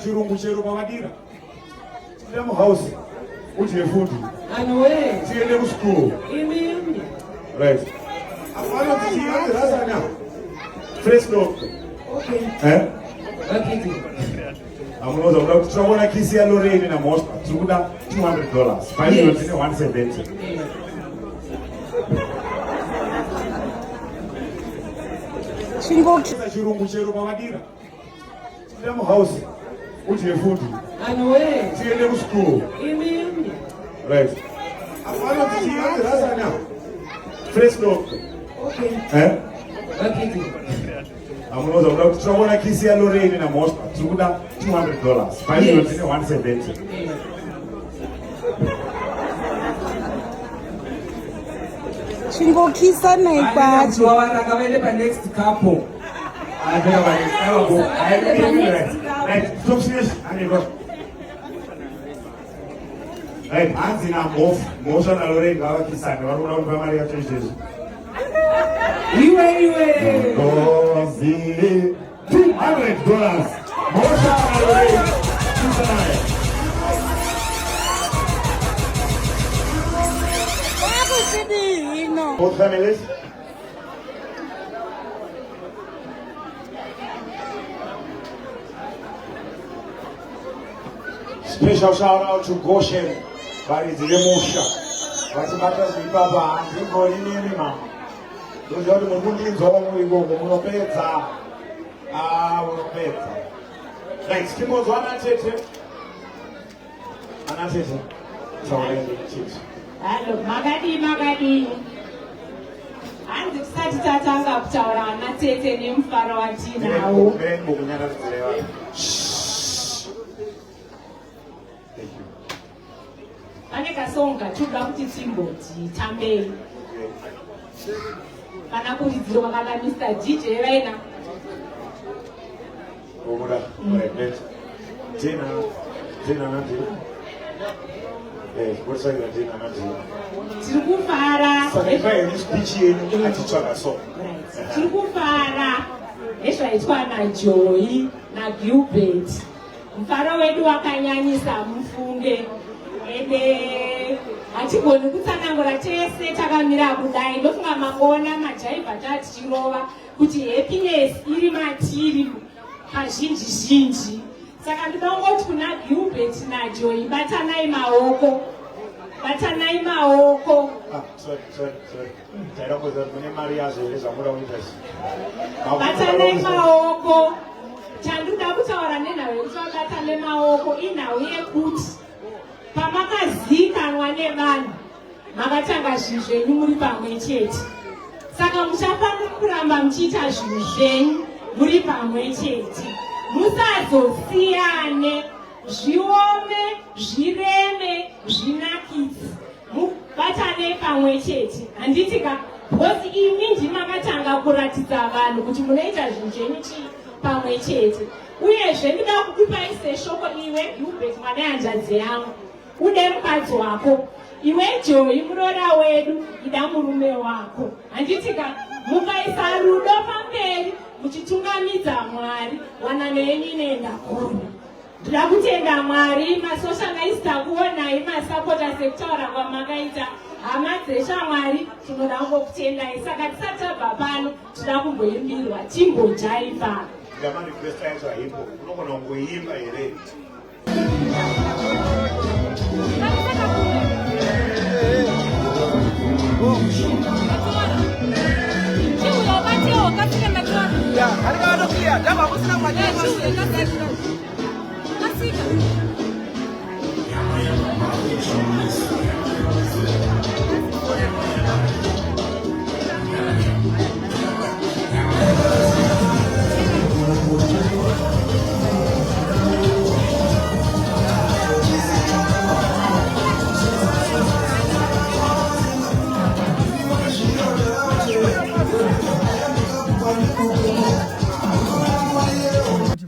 Chirungu chero pavadira. Tida muhouse udye food. Anhu wee. Tiende kuschool. Imimi. Right. Afanoti chianzi rasanya. Fresh dog. Okay. Eh? Vakiti. Amunoza kuda kuti tiraona kisi ya Lorraine na Mosca. Tiri kuda $200. Yes. Yes. Tine 170. Chingoki. Chirungu chero pavadira. Tida muhouse udye food. Anhu wee. Tiende kuschool. Imimi. Right. Afanoti chianzi rasanya. Fresh dog. Okay. Eh? Vakiti. Amunoza kuda kuti tiraona kisi ya Lorraine na Mosca. Tiri kuda $200. Paizvo Yes. tine 170. Chingokisanai kwacho. Vavaranga vaende panext couple. Right. Stop serious. Aniko. Right, hanzi namhofu mhosva naLorraine ngavakisane vari kuda kunipa mari yacho izvezvi. Iwe iwe. Ngozi $200. Mhosva naLorraine. Kisanai. Kwakuchidii hino? Both families. Special shout out to Goshen varidzi vemusha vachibata zveipapa handingoni nemi mama ndoziva kuti muri kundinzwa vamwe ikoko munopedza Ah, munopedza right timbonzwa ana tete ana tete taurai tete Halo, makadii makadii? Hanzi tisati tatanga kutaura ana tete nemufaro watinawo. Mbokunyararidzira vanhu. Thank you. Pane kasong katinoda kuti timboti tambei. Okay. Kana kuridzirwa kana Mr. DJ vaina. Obuda. Alright, next. Tina. Tina nandi. Eh, what's that Tina nandi? Tiri kufara. Saka ipai henyu speech yenyu achitsvaga song. Right. Tiri kufara nezvaitwa naJoy naGilbert. Mufaro wedu wakanyanyisa mufunge. Ende hatigoni kutsanangura tese takamira kudai. Ndofunga mangoona majaivha tatichirova kuti happiness iri matiri kazhinji zhinji. Saka ndoda kungoti kuna Gilbert naJoy batanai maoko. Batanai maoko. Ah, sorry, sorry, sorry. Taida kuziva kuti mune mari yazvo here zvamuda kuita izvi. Batanai maoko. Chandoda kutaura nenhau yekuti vabatane maoko inhau yekuti pamakazikanwa nevanhu makatanga zvinhu zvenyu muri pamwe chete. Saka muchafanira kuramba muchiita zvinhu zvenyu muri pamwe chete. Musazosiyane, zviome, zvireme, zvinakidze. Mubatane pamwe chete. Handiti ka? Because imi ndimakatanga kuratidza vanhu kuti munoita zvinhu zvenyu chii pamwe chete. Uyezve ndoda kukupai seshoko iwe Gilbert mwana hanzvadzi yangu. Ude mukadzi wako. Iwe Joy muroora wedu ida murume wako. Handiti ka? Mukaisa rudo pamberi muchitungamidza Mwari wanano yenyu inoenda kure. Ndoda kutenda Mwari masocialite takuonai masapota sekutaura kwamakaita hama dzeshamwari tinoda kungokutendai saka tisati tabva pano tinoda kumboimbirwa timbojaiva. Ndama request yacho haipo. Unogona kungoimba here?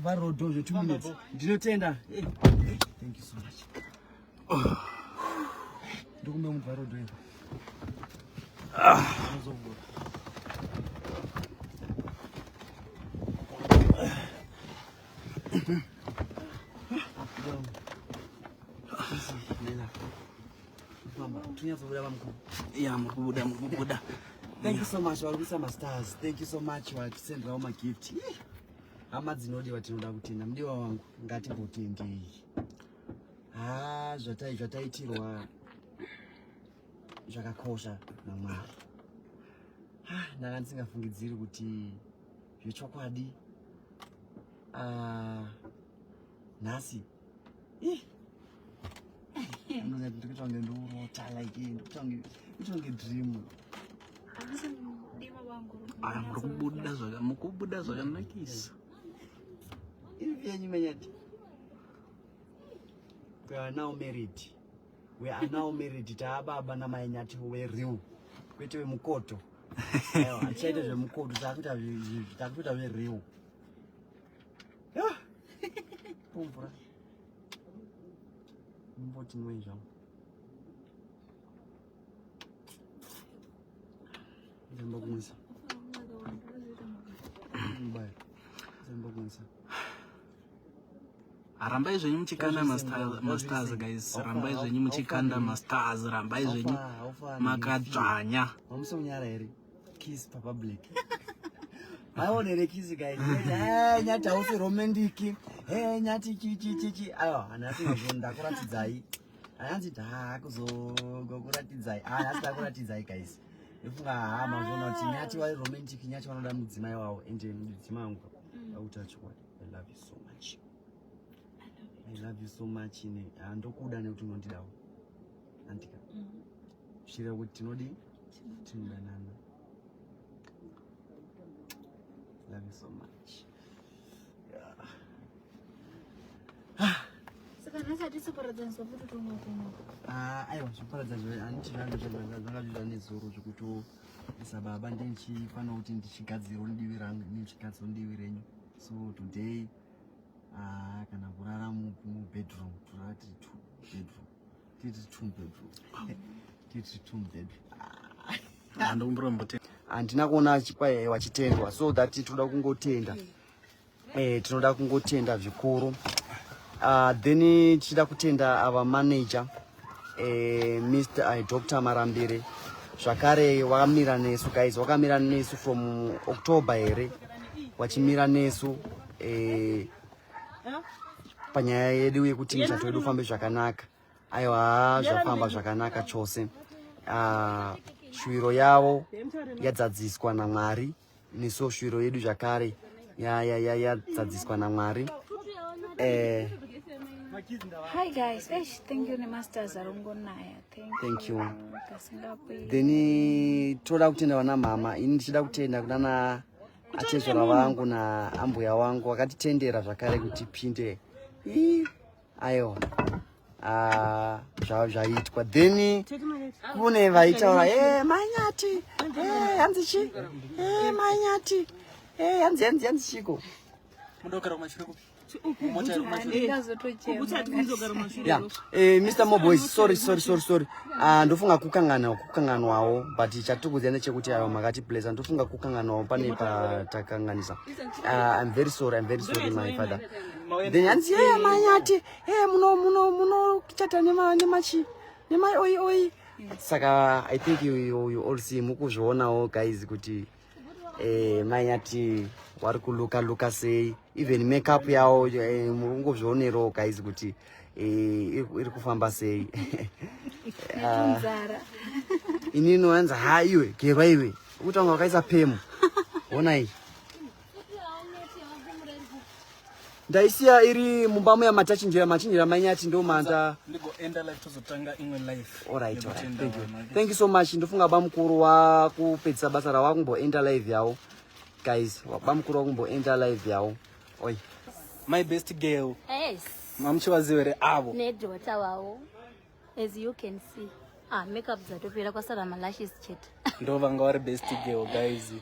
Varodo zve 2 minutes. Ndinotenda. Hey, thank you so much. Oh. Ndokumbe mubvarodo iyo. Ah. Mela. Famba, tunyatsobuda bamukuru. Ya, muri kubuda, muri kubuda. Thank you so much vari kuisa mastars. Thank you so much vatisenderawo magift. Hama dzinodiwa, tinoda kutenda. Mudiwa wangu, ngatimbotendei. Ha, zvataitirwa zvakakosha naMwari. Ha, ndanga ndisingafungidziri kuti zvechokwadi, ah, nhasi ih ndikuita kunge ndorota, like ndikuita kunge dream. Ah, muri kubuda mukubuda zvakanakisa. Iri yenyu menyati. We are now married, we are now married. Taababa namai Nyati wereal, kwete wemukoto. Aiwa, hatichaita zvemukoto, takuita takuita zvereal. Pomvura mboti nwei zvangu. Zemba kumwisa mbaya, zemba kumwisa. Rambai zvenyu muchikanda mastars, guys. Rambai zvenyu muchikanda mastars, rambai zvenyu makadzvanya. Hamusonyara here kiss papublic? Maiona here kiss, guys? Hey, Nyati hausi romantic. Hey, Nyati chi chi chi chi. Aiwa, hanasi ndakuratidzai. Hanzi ndakuzogokuratidzai. Ah, nhasi ndakuratidzai, guys. Ndofunga ha mazviona kuti Nyati vari romantic. Nyati vanoda mudzimai wavo. Ende mudzimai wangu, auta chokwadi, I love you so much, I love you so much. Ne handokuda nekuti unondidawo, andika zvichireva kuti tinodi tinodanana. Love you so much. Yeah. Saka nhasi hatisiparadzaniswa futi tumwe kumwe? Ah, aiwa, zviparadza handiti zvanga zvanga nezuro zvekutoisa baba ndichifanira kuti ndichigadzirawo divi rangu, ndichigadzirawo divi renyu. So today, ah, kana kurara mubedroom, torara tiri two bedroom, tiri two bedroom, tiri two bedroom. Ndokumbira mbote. Handina kuona wachitendwa, so that tinoda kungotenda, tinoda kungotenda zvikuru. Then tichida kutenda our manager, Mr Dr Marambire zvakare, wakamira nesu, guys, wakamira nesu from October here, wachimira nesu panyaya yedu yekuti muchato wedu ufambe zvakanaka. Aiwa, zvafamba zvakanaka chose. Shuviro yavo yadzadziswa naMwari, nesuwo shuviro yedu zvakare yadzadziswa naMwari. Hi guys. Eish, thank you nemastars arongonaya. Thank, Thank you. Kasingaperi. Then toda kutenda vana mama. Ini ndichida kutenda kunana atezvara vangu naambuya wangu vakatitendera zvakare kuti tipinde. Ii, aiwa. Ah, zvaitwa. Then kune vaitaura, e manyati, e hanzi chi, e manyati, e hanzi hanzi hanzi chiko. Mudokera kumashure kupi? Ndingazotochema. Yeah, Mr Moboys, sorry, sorry, sorry, sorry. Ndofunga kukangana, kukanganwawo, but chatiri kuziva ndechekuti ayo makati blessa. Ndofunga kukanganwawo pane patakanganisa. I'm very sorry, I'm very sorry, my father. Then hanzi, e manyati, e muno muno muno chata nema nemachi nemai oi oi. Saka I think you all see, mukuzvionawo, guys, kuti manyati vari kuluka luka sei. Even makeup yavo, muri kungozvionerawo, guys, kuti iri kufamba sei. Netunzara. Inini wanzi, ha, iwe gerwa iwe, ukutanga wakaisa pemu. Onai, ndaisiya iri mumba muya matachinjira machinjira manyati ndo manda. Ndigoenda live, tozotanga imwe live. Alright. Thank you, thank you so much. Ndofunga bamukuru wakupedzisa basa rawakumboenda live yavo, guys. Bamukuru wakumboenda live yavo. Oi. My best girl. Yes. Mamuchivaziva here avo? Nedota wavo. As you can see. Ah, makeup dzatopera, kwasara malashes chete. Ndo vanga vari best girl, guys.